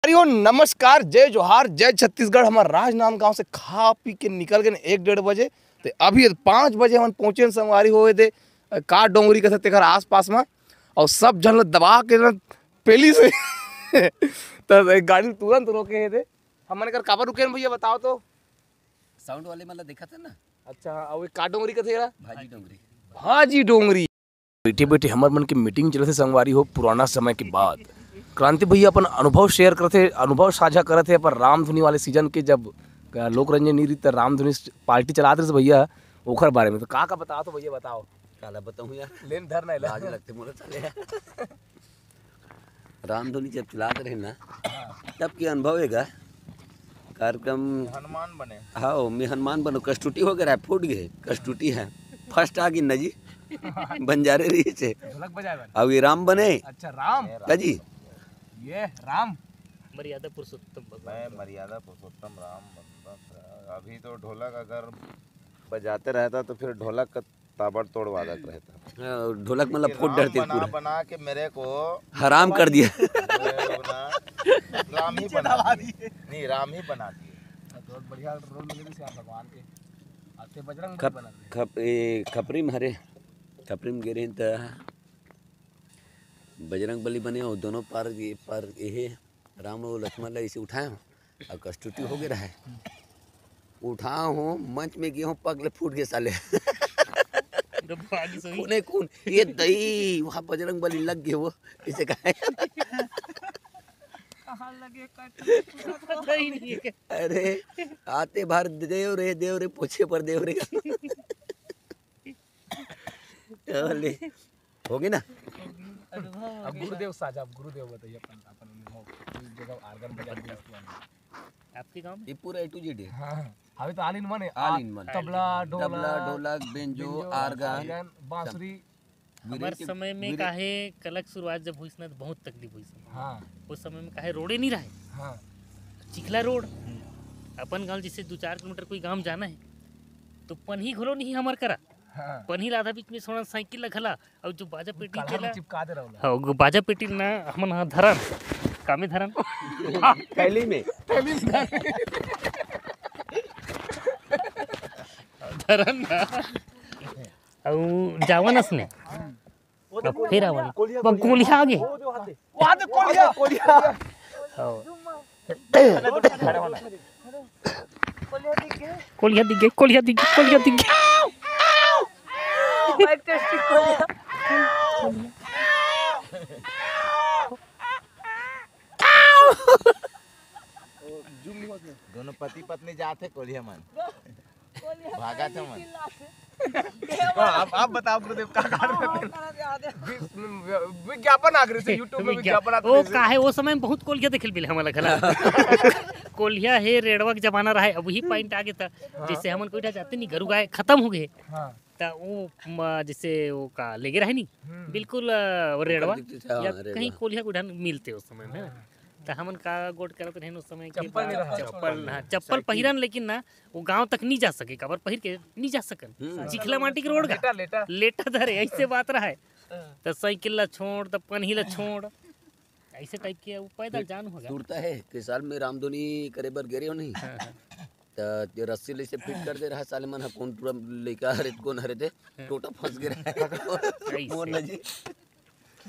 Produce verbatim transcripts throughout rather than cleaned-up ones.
अरे ओ, नमस्कार, जय जोहार, जय छत्तीसगढ़। हमर राजनांदगांव से खा पी के निकल गए एक डेढ़ बजे, तो अभी पाँच बजे हमन पहुंचे संगवारी हो दे का डोंगरी कथे तेकर आसपास में, और सब झन ल दबा के ना पेली से तो एक गाड़ी तुरंत रोके हे दे। हमन कर काबर रुके हन भैया, बताओ तो। साउंड वाले मन ला देखत है ना। अच्छा, हाँ, अउ ये का डोंगरी कथे एला? भाजी डोंगरी। भाजी डोंगरी। बैठे बैठे हमर मन के मीटिंग चलत हे संगवारी हो, पुराना समय के बात। क्रांति भैया अपन अनुभव शेयर करत हे, अनुभव साझा करत हे अपन रामधुनी वाले सीजन के, जब, अ, लोक रंजन नहीं रही त रामधुनी पार्टी चलात रहे भैया, ओखर बारे में। तो का का बताओ तो भैया, बताओ। काला बताऊं यार, लेन धर नहीं ला। लाज लगथे मोला साले यार। रामधुनी जब चलात रहे ना, तब के अनुभव हे गा। कार्यक्रम हनुमान बने। हाँ, मैं हनुमान बनो, कस्तूटी हो गया है, फूट गए, कस्तूटी है, फर्स्ट आ गई ना जी। बंजारे रही से। ढोलक बजाए वाले। अब ये राम बने। अच्छा, राम। का जी? ये राम। मर्यादा पुरुषोत्तम भगवान। मैं मर्यादा पुरुषोत्तम राम बनता था। अभी तो ढोलक अगर बजाते रहता तो फिर ढोलक का ताबड़तोड़ वादक रहता। हाँ, ढोलक मतलब फूट राम डरती बना पूरा। बना के मेरे को हराम कर दिया। ये लोग ना राम ही बना दिए। नहीं, राम ही बना दिए। बहुत बढ़िया रोल मिले थे श्याम भगवान के। आते बजरंग बली खप-, बना दिए। खप-, ए, खपरी में हरे, खपरी में गिरे त बजरंग बली बने हो दोनों पार, ये पार ये राम और लक्ष्मण ला इसे उठाए हो। अब कस्तूती हो गए रहे। उठा हूँ, मंच में गए हूँ, पग ले फूट गए साले। पूरा भागी सही। कोने कौन? ये दई, वहाँ बजरंग बली लग गए वो। इसे कहा। कहाँ लगे कट? पता ही नहीं है। अरे, आते बार देव रे, देव रे, पोछे पर देव रे। चले। हो गई ना? अनुभव हो अब गया। गुरुदेव साझा, अब गुरुदेव बताइए अपन, अपन अनुभव। इस जगह आर्गन बजाने के लिए। आपके गांव में? ये पूरा A to Z है। हाँ, हाँ। अभी तो all in one है। All in one। तबला, ढोलक, तबला, ढोलक, बेंजो, बेंजो, आर्गन, आर्गन, बांसुरी। हमार समय में काहे कलक शुरुआत जब हुई ना, तो बहुत तकलीफ हुई समय। हाँ। उस समय में काहे रोडे नहीं रहे। हाँ। चिखला रोड। हम्म। अपन गांव जैसे दो चार किलोमीटर कोई गांव जाना है, तो पनही घलो नहीं हमार करा। हाँ। पनही ला आधा बीच में छोड़न साइकिल ला घला, और जो बाजा पेटी काला के ला में चिपका दे रहा। हाँ, वो बाजा पेटी ना हमन हा धरन, कामे धरन। थैली में। थैली में धरन। धरन ना। अउ जावन असने। अब फिर आवन। वो कोलिहा आगे। वो दे कोलिहा। कोलिहा। हाँ। कोलिहा दिख गए, कोलिहा दिख गए, कोलिहा दिख गए। एक टेस्टी कोलिहा। दोनों पति पत्नी जात हे कोलिहा मन। भागा था मन। हाँ, आप, आप बताओ गुरुदेव, का, का वि-, विज्ञापन आ गए थे, YouTube में विज्ञा-, विज्ञापन आ वो गए थे। काहे, वो समय में बहुत कोलिहा देखे मिले हमला घला। कोलिहा हे, रेड़वा के जमाना रहा है, अब वही पॉइंट आ गया था। हाँ। जैसे हमन कोई जाते नहीं, गरु गाय खत्म हो गए। हाँ। त वो म-, जैसे वो का लेगे रहे नहीं, हम्म। बिल्कुल, अ, वो रेड़वा दिखते थे, हाँ, या रेड़वा। कहीं कोलिहा को ढंग मिलते उस समय में, है ना? हाँ। त हमन का गोठ करत रहेन उस समय के चप्पल नहीं रहा। चप्पल, हाँ, चप्पल साइकिल। पहिरन, लेकिन ना, वो गांव तक नहीं जा सके, काबर पहिर के नहीं जा सकन। हम्म। चिखला माटी के रोड का। लेटा, लेटा। लेटा धरे, ऐसे बात रहा है। हाँ। त साइकिल ला छोड़, त पनही ला छोड़, ऐसे टाइप के वो पैदल फिर जान हो गया। सुरता है कि साल में रामधुनी करे बर गे रहे हो नहीं? हाँ, हाँ। त जो रस्सी ले से फिट कर दे रहा साले मन ह, कौन टूरा लइका हरे त कौन हरे ते, हाँ। टोटा फंस गे रहा। ऐसे। मोर नजी।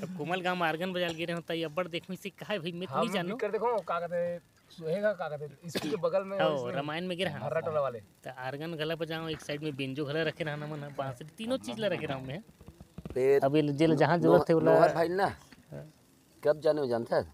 अब कोमल गांव में आर्गन बजाल गे रहे हो, त ये अब्बड़ देखो इसे कहा है भाई, मैं तो हाँ, नहीं मैं जानू। कर देखो, का कहते हैं, सुहेगा, का कहते हैं, स्कूल के बगल में हाँ, वो इसमें रामायण में गिरा। हर्रा टोला वाले। त आर्गन गला बजाओ, एक साइड में बेंजो गला रखे रहना मन, बांसुरी, तीनों चीज ला रखे रहूं मैं। फिर अब ये जेल जहां नो-, जरूरत है, बोला। नोहर भाई ना, हाँ। कब जाने हो जानता है?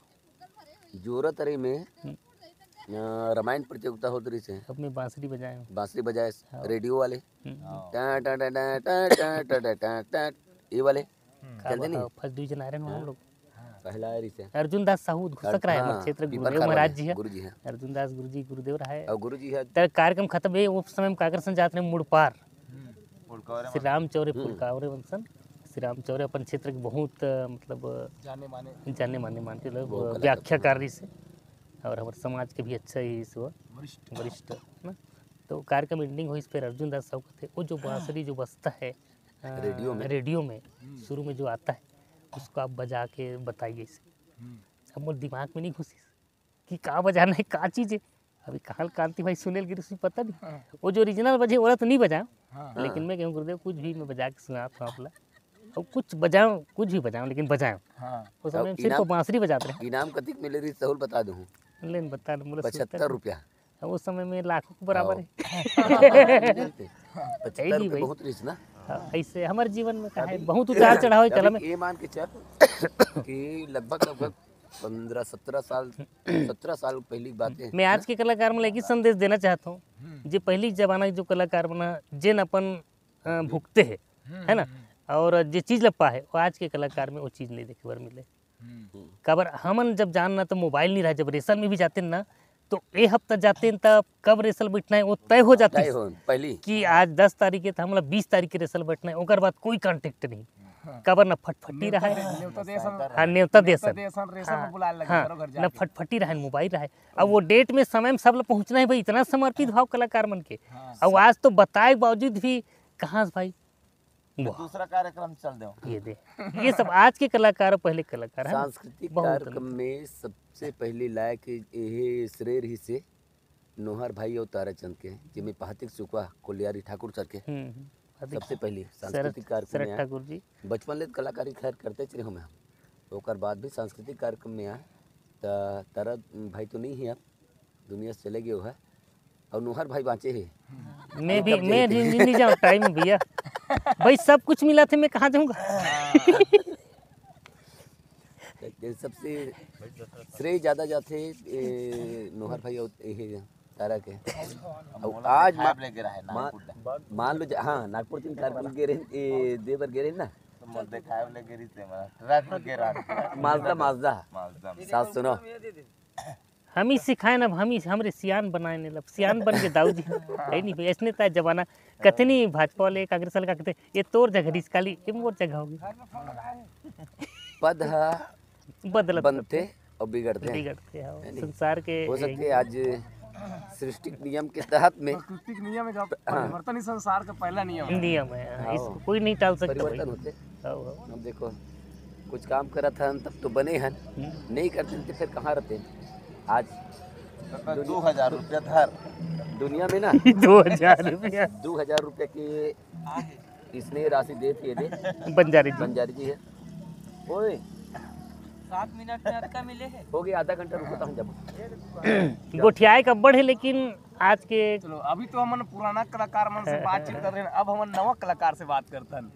जोरा तरी में, हम्म। अ, रामायण प्रतियोगिता होत रहिस हे। अब मैं बांसुरी बजाए हूँ। बांसुरी बजाए, हाँ। रेडियो वाले। हम्म। हाँ। टा, टा, टा, ये वाले। हम्म। का चलते बात नहीं? है, फर्स्ट डिवीजन आ रहे हैं हम हाँ। लोग। पहला आ रहिस हे। अर्जुन दास साहू घुसक रहा है हाँ, हमारे क्षेत्र, पीपर गुरुदेव खार महाराज वाले, जी है। गुरु जी हैं। अर्जुन दास गुरु जी, गुरुदेव रहा है। और गुरु जी है। त कार्यक्रम खत्म है, वो समय में काकर संग जात रहे मुड़पार। हम्म। फुलकावरे श्री मन। राम चौरे हम्म। फुलकावरे मन सन। श्री राम चौरे अपन क्षेत्र के बहुत, अ, मतलब, जाने माने। जाने माने मान के लोग, वो अ, कलाकार व्याख्याकार रहिस हे। और हमारे समाज के भी अच्छा ही से वो वरिष्ठ। वरिष्ठ, है ना? तो कार्यक्रम एंडिंग होइस, फिर अर्जुन दास साहू कहते, "वो जो बांसुरी जो बजता है, अ, रेडियो में। रेडियो में, हम्म। शुरू में जो आता है, उसको आप बजा के बताइए इसे।" हम्म। अब मोर दिमाग में नहीं घुसिस। कि का बजाना हे, का चीज हे। अभी कहाँ कांति भाई सुने ल गिरिस, पता नहीं। हाँ। वो जो ओरिजिनल बजे, ओला तो नहीं बजाएंव, हाँ। लेकिन मैं कहूँ गुरुदेव, कुछ भी मैं बजा के सुनात हँव आप ला। अउ कुछ बजाएंव, कुछ भी बजाएंव, लेकिन बजाएंव। हाँ। उस समय अब हम सिर्फ इनाम, बांसुरी बजात रहेन। इनाम कतिक मिले रहिस, तहू ल बता दूँ। ले न बता न, मोला पचहत्तर रुपया। अब उस समय में लाखों के बराबर हाँ। हे। पचहत्तर रुपया भाई। बहुत रहिस ना। हाँ, ऐसे हमर जीवन में का हे, अभी बहुत उतार चढ़ाव हे, चला अभी मैं ये मान के चल कि लगभग, लगभग पन्द्रह, सत्रह साल, सत्रह साल पहिली के बात हे। मैं आज के कलाकार मन ला एक ही संदेश देना चाहत हँव, हम्म। जे पहिली के जमाना के जो कलाकार मन ह, जेन अपन, अ, भुगते हे, हम्म, है ना, हम्म, हम्म। अउ जे चीज ल पाए हे, वो आज के कलाकार में वो चीज नहीं देखे बर मिले। हम्म। काबर हमन जब जान ना, तो मोबाइल नहीं रहे, जब रिहर्सल में भी जातेन ना, तो ए हफ्ता जातेन, तब कब रिहर्सल बैठना हे, वो तय हो जातिस। तय हो, पहिली। कि आज दस तारीख हे, तो हमला बीस तारीख के रिहर्सल बैठना हे, ओकर बाद कोई contact नहीं। हाँ। काबर ना फटफटी रहे। नेवता दे सन। हाँ, नेवता दे सन। नेवता दे सन, रिहर्सल में बुलाए लगे, हाँ, घरों घर न जाके। फटफटी रहे, न मोबाइल रहे। अब वो date में, समय में सब लोग पहुँचना हे भाई, इतना समर्पित भाव कलाकार मन के। हाँ। अब आज तो बताए के बावजूद भी कहाँ से भाई? वाह। दूसरा कार्यक्रम चल देव। ये दे, ये सब आज के कलाकार, पहले कलाकार हे ना? सांस्कृतिक बहुत कार्यक्रम अंतर। में सबसे पहले लायक यही श्रेय रहिस हे नोहर भाई अउ ताराचंद के, जेमे पहातिक सुकवा कोलियारी ठाकुर सर के हम्म, हम्म। अधिक सबसे पहली शरद, सांस्कृतिक कार्यक्रम शरद में आए। ठाकुर जी। बचपन ले कलाकारी खैर करते चले हूँ मैं हम, ओकर बाद भी सांस्कृतिक कार्यक्रम में आए, त तारा भाई तो नहीं हे अब, दुनिया से चले गए हे, अउ नोहर भाई बाँचे हे। मैं भी, मैं नहीं, नहीं जाऊँ, time हे भैया। भाई, सब कुछ मिला थे, मैं कहाँ जाऊँगा? हाँ। लेकिन सबसे श्रेय ज्यादा जाथे, ए, नोहर भाई अउ ए, तारा के। अउ आज मा-, खाए लेके रहे मा-, नागपुर। मान लो ज-, हाँ, नागपुर तीन कार गे रहे, ए, दे बर गे रहे ना। तो मोर देखाए लेके रही थे, मैं ट्रक में गे रहा। Mazda, Mazda. माजदा। सास सुनो। हम ही सिखाए ना, हम ही, हमरे सियान बनाए ने लब, सियान बन के दाऊ जी। है नहीं भाई, ऐसने ताय जमाना। कतनी भाजपा वाले, कांग्रेस वाले का कहते, "ये तोर जगह रिस काली, ये मोर जगह होगी।" पद ह बदलत बनथे रहथे। अउ बिगड़थे। बिगड़थे, हाँ। है नहीं? संसार के हो सकथे आज सृष्टि के नियम के तहत में प्राकृतिक नियम हे, जब हाँ। परिवर्तन ही संसार का पहला नियम हे। नियम हे, हाँ, हाँ। इसको कोई नहीं टाल सकता भाई। परिवर्तन होथे। हाँ, हाँ। अब देखो, कुछ काम करत हन तब तो बने हन, हम्म। नहीं करते तो फिर कहाँ रहते? आज तो दुनिया दो हजार रुपया धर। दुनिया में ना दो हजार रुपया। दो हजार रुपया के इसने राशि दे दिए दे। बंजारी जी। बंजारी जी हे। ओए। सात मिनट में अतका मिले हे। हो गया, आधा घंटा रुको तो हम जब। गोठियाए का अब्बड़ हे, लेकिन आज के चलो, अभी तो हमन पुराना कलाकार मन से बातचीत कर रहे हैं, अब हमन नवा कलाकार से बात करथन।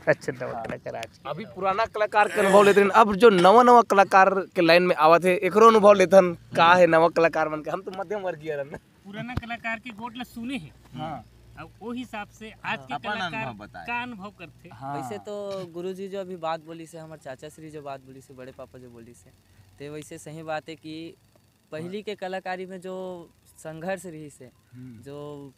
अच्छा, नवा कलाकार आज के। अभी पुराना कलाकार के अनुभव लेत रहेन, अब जो नवा, नवा कलाकार के line में आवत हे, एकरो अनुभव लेथन, का हे नवा कलाकार मन के। हम तो मध्यम वर्गीय रहन। पुराना कलाकार के गोठ ला सुने हे। हाँ। अब वो हिसाब से आज के अपन कलाकार अनुभव बताए। का अनुभव करथे? हाँ। वैसे तो गुरुजी जो अभी बात बोलिस हे, हमर चाचा श्री जो बात बोलिस हे, बड़े पापा जो बोलिस हे, ते वैसे सही बात हे कि पहिली के कलाकारी में जो संघर्ष रहिस हे, हम्म। जो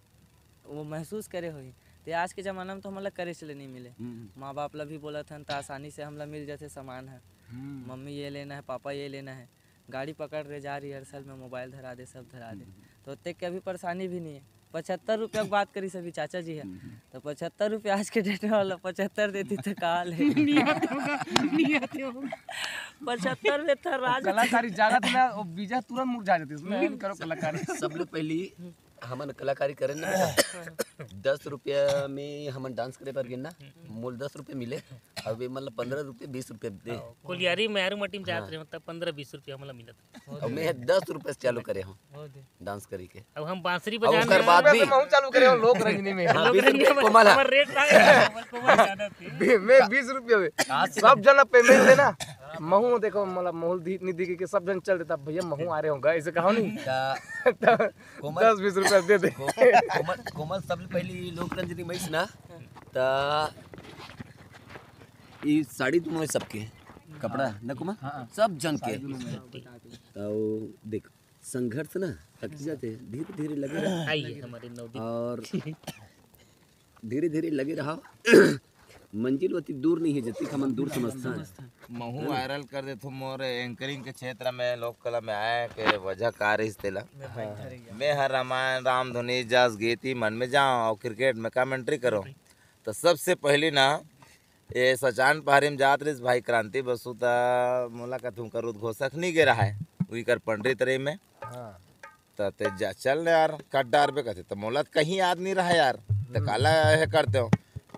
वो महसूस करे होही, ते आज के जमाना में तो हमन ला करे च ले नहीं मिले। हम्म। माँ बाप ला भी बोलत हन, त आसानी से हमला मिल जाथे सामान ह। हम्म। मम्मी ये लेना है, पापा ये लेना है, गाड़ी पकड़ रहे, जा रिहर्सल में, मोबाइल धरा दे, सब धरा दे। हम्म। तो ओतेक के अभी परेशानी भी नहीं है। पचहत्तर रुपया के बात करिस अभी चाचा जी ह, हम्म। तो पचहत्तर रुपया आज के date में वाला पचहत्तर देती तो का ले। नहीं आते होगा, नहीं आते होगा। पचहत्तर में थर्राथे। कलाकारी जागत ना, वो बीजा तुरंत मुरझा जाती है, उसमें नहीं करो कलाकारी। सबले पहली हमन कलाकारी करेन ना बेटा, दस रुपया में हमन dance करे बर गेन ना, मोल दस रुपया मिले, अउ ये मतलब पन्द्रह रुपया, बीस रुपया दे। कोलियारी में आरू मटी में जात हाँ। रहे, मतलब पन्द्रह बीस रुपया हमला मिलत। अउ मैं दस रुपया से चालू करे हूँ। बहुत है। Dance करी के। अब हम बांसुरी अउ बजाने ओकर बाद भी मैं हूँ चालू करे हूँ लोक रंजनी में। हाँ, लोक बीस रंजनी रुपया में कोमल है। हमर rate ना है, कोमल ज्यादा थी। बी-, मैं बीस रुपया में। आज से सब जन payment देना। महू देखो, मतलब, महू दी-, नहीं दी के सब जन चल देता, "भैया, महू आ रहे होंगे," ऐसे कहो नहीं। ता तो कोमल, दस बीस रुपया दे दे। को-, कोमल, कोमल सबले पहली लोक रंजनी में ना, ता ई साड़ी दोनों है सबके, कपड़ा, ना कोमल? हाँ। सब जन के। साड़ी दोनों में। तो देख, संघर्ष ना थक जाते, धीरे-धीरे लगे रहा। आइए हमारे नवदीप। और धीरे-धीरे लगे रहा। मंजिल ओती दूर नहीं है, जतिक हमन दूर समझथन। महू viral कर देथो मोर anchoring के क्षेत्र में, लोक कला में आए के वजह का रहिस तेला। मैं हर रामायण, रामधुनी, जस गीत ई मन में जाओ और cricket में commentary करो। तो सबसे पहली ना, ये सचान पहाड़ी में जात रहिस भाई क्रांति बसु, त मोला कथूं कर उद्घोषक नहीं गे रहा है। उही कर पंडरी तरे में। हाँ। त ते जा, चल न यार, काट डारबे कथे। त मोला त कहीं याद नहीं रहा यार, त काला हे करते हो।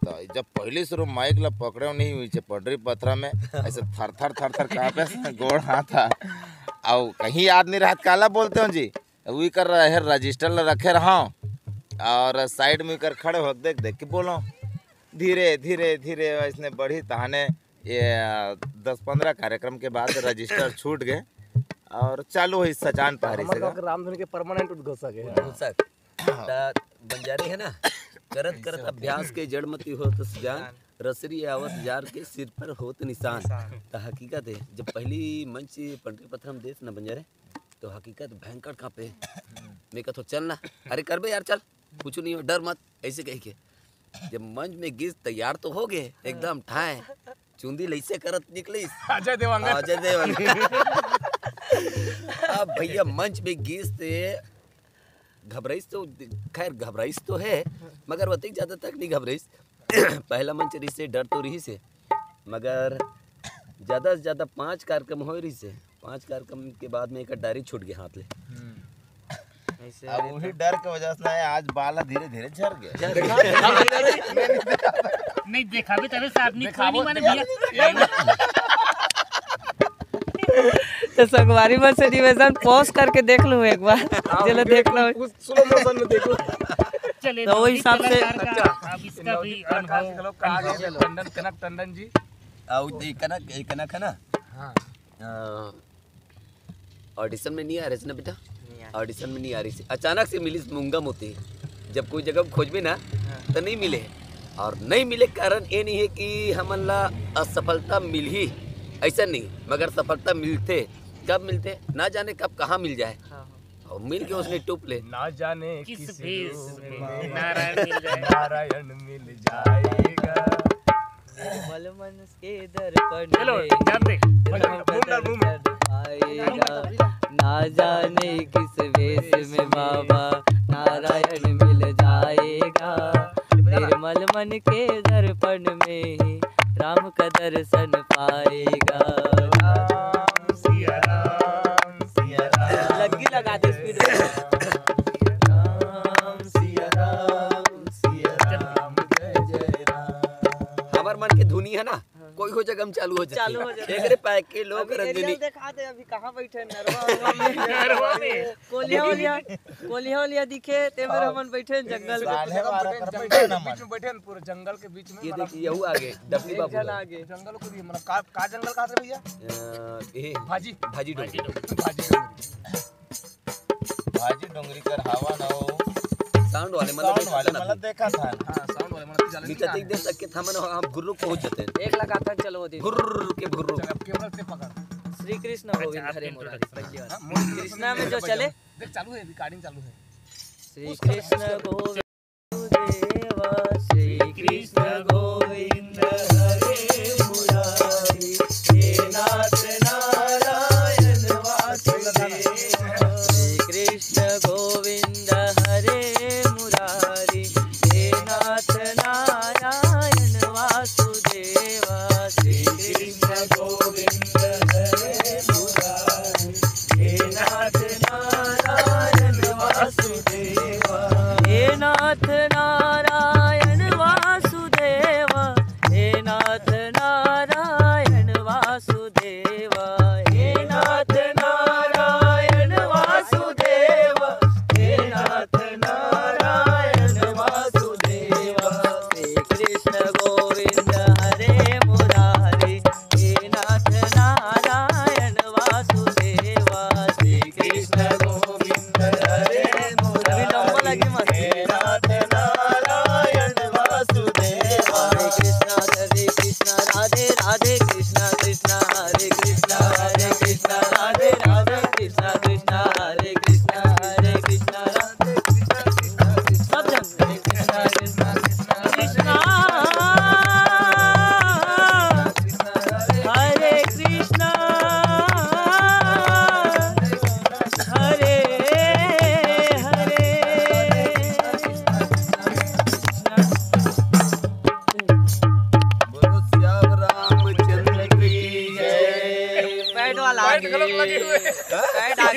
त जब पहली शुरू माइक ला पकड़े हो नहीं हुई छे पंडरी पथरा में, ऐसे थर थर थर थर कांपे गोड़ हाथ हा। अउ कहीं याद नहीं रहा, काला बोलते हो जी, उही कर रहे रजिस्टर ला रखे रहा। और साइड में कर खड़े हो, देख देख के बोलो, धीरे धीरे धीरे वैसने बढ़ी। तहाने ये दस पंद्रह कार्यक्रम के बाद रजिस्टर छूट गए और चालू हुई सचान पहरी हमर से। गाँव के रामधुन के परमानेंट उद्घोषक है। उद्घोषक। त बंजारे है ना, करत करत अभ्यास के जड़ मती होत सजान, रसरी आवत जार के सिर पर होत निशान। निशान। त हकीकत है, जब पहली मंच पंडरी पथरा में देस ना बंजारे, तो हकीकत भयंकर कांपे। मैं कहत हो, "चल ना, अरे करबे यार, चल, कुछ नहीं हो, डर मत," ऐसे कह के। जब मंच में गिस, तैयार तो हो गए, एकदम ठाए, चुंदी लैसे करत निकलिस। अजय देवगन। अजय देवगन। अब भैया मंच में गिस ते घबराइस तो, खैर घबराइस तो है, मगर वतिक ज्यादा तक नहीं घबराइस। पहला मंच रहिस से डर तो रहिस से, मगर ज्यादा से ज्यादा पांच कार्यक्रम होए रहिस से। पांच कार्यक्रम के बाद में एक डायरी छूट गया हाथ ले। ऐसे अब वही डर के वजह से ना आज बाल धीरे धीरे झर गए। नहीं देखाबे तबे से आदमी कोई नहीं माने भैया। तो संगवारी मन से निवेदन, पॉज करके देख लो एक बार। चलो देख लो। कुछ स्लो मोशन में देखो। चले तो वही हिसाब से कलाकार का अब इसका भी अनुभव। टंडन, कनक टंडन जी। आ, वो ये कनक, ये कनक है ना? हाँ। अ, ऑडिशन में नहीं आ रहे थे ना बेटा? नहीं आ रहे। ऑडिशन में नहीं आ रही थी। अचानक से मिलिस मूंगा मोती। जब कोई जगह खोजबे ना, हाँ। तो नहीं मिले। और नहीं मिले कारण ये नहीं है कि हमन ला असफलता मिलही, ऐसा नहीं, मगर सफलता मिलथे। कब मिलथे? ना जाने कब कहाँ मिल जाए। हाँ, हाँ। और मिल के उसने टूप ले। ना जाने किस किस भेष रूप में में नारायण मिल जाए। नारायण मिल जाएगा। निर्मल मन के दर्पण चलो, में जान दे। निर्मल मुंह डाल, मुंह में। दर्शन आएगा। ना जाने किस वेश में बाबा नारायण मिल जाएगा। निर्मल मन के दर्पण में ही राम का दर्शन पाएगा। राम सिया राम, सिया राम। लग्गी लगा दे स्पीड में। राम सिया राम, सिया राम, जय जय राम। हमर मन के धुनी है ना, कोई हो जगह में चालू हो जाती चालू हो है। जाती है। एकरे पाए के लोग अभी रंजनी। एरियल दिखा दे, अभी कहाँ बैठे हैं? नरवा, नरवा में। नरवा में। कोलिया ओलिया, कोलिया ओलिया दिखे, ते मेरे हाँ। हमन बैठे हैं जंगल में। साले वाला कर बैठे ना मन। बीच में बैठे हैं, पूरे जंगल के बीच में, ये मतलब देखिए, यहू आगे, डबली एक बाबू जन है। आगे। जंगल को भी, मतलब, का, का जंगल कहाँ से भैया? अ, ये भाजी। भाजी डोंगरी। भाजी डोंगरी। भाजी डोंगरी कर हवा ना हो। साउंड वाले मतलब साउंड वाले मतलब देखा था। हाँ, साउंड वाले मतलब जाले नीचे नहीं देख देख सके था, मन हम गुर्रु पहुंच जाते हैं। एक लगातार चलो वो दिन। गुर्रु के गुर्रु। चल, अब केवल से पकड़। श्री कृष्ण गोविंद हरे मुरारी, पहली बार। हाँ, मोदी कृष्णा में जो चले। देख, चालू है, रिकॉर्डिंग चालू है। श्री कृष्ण गोविंद। वासुदेवा, श्री कृष्ण गोविंद हरे मुरारी, हे नाथ नारायण वासुदेवा। श्री कृष्ण गोविंद हरे मुरारी, हे नाथ नारायण वासुदेवा। श्री कृष्ण गोविंद हरे मुरारी, हे नाथ नारायण वासुदेवा। हे नाथ कहे